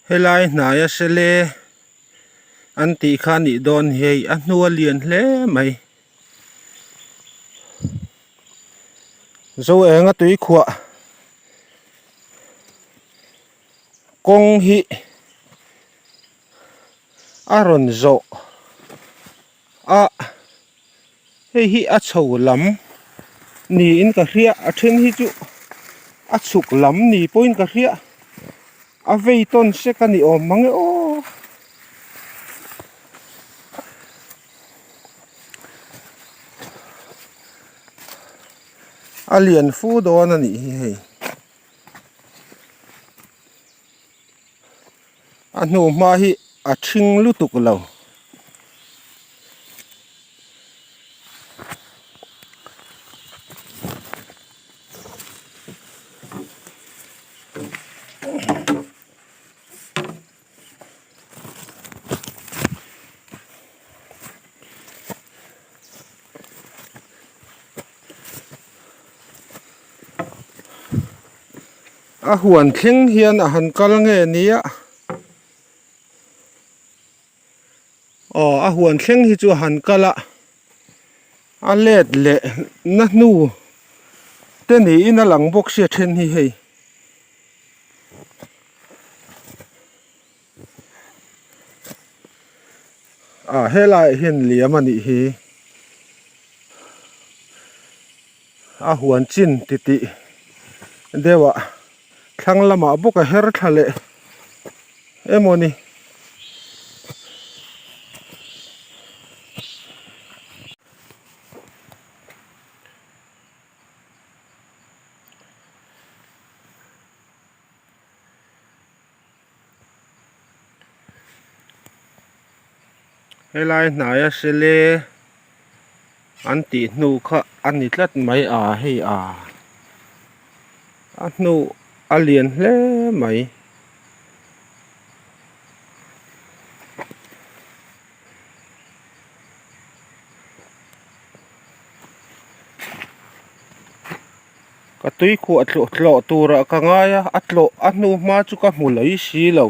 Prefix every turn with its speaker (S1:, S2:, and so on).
S1: Helai hnaia sele an tih kha a nih dawn hi hei a hnu a lian hle mai. Zo enga tui khuah kawng hi a rawn zawh a hei hi a chho lam niin ka hria a then hi chu a chhuk lam ni pawhin ka hria a vei tawn sek a ni awm mang e aw. A lian fu dawn a nih hi hei. A hnu hma hi a thing lutuk lo. A huan thleng hian a han kal nge nia aw a huan thleng hi chu a han kal a a let leh na hnu te niin a lang bawk sia then hi hei. Ah helaiah hian liam a nih hi a huan chin titih deuh ah thlang lamah bawk a her thla leh emaw ni. Helai hnaia sele an tih hnu kha a ni tlat mai a hei a a hnu a lian hle mai. Ka tui khuah tlawh tlawh turah ka ngai a, a tlawh a hnu hma chu ka hmu laih si lo.